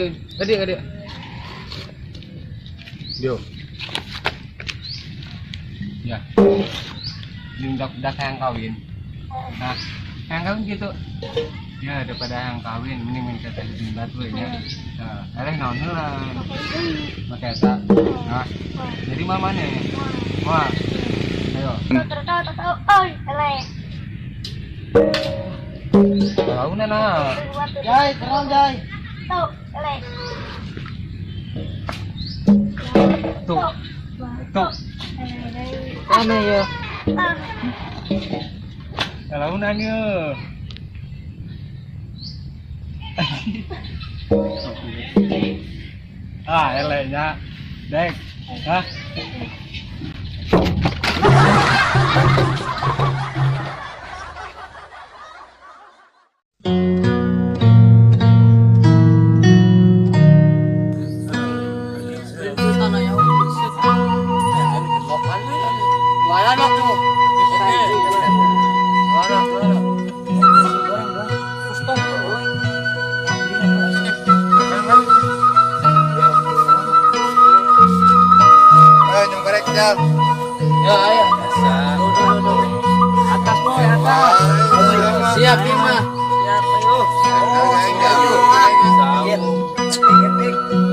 Kawin. Gede gede. Yo. Ya. Ini udah hayang kawin. Nah, hayang kawin gitu. Ya, daripada hayang kawin mending minta tadi batu ya. Nah, eleh naon heula. Make eta. Nah, jadi mama nih. Wah. Ayo. Tuh, oi, eleh. Tahu nah. Jai, terang Jai. Tuh, eleh. Tuh. Tuh. Aneh ya. Launan ye. Ah, elehnya. Dek. Hah? Ya, ayo. Atas boy, atas. Siap, Bima. Siap, ayo. Siap.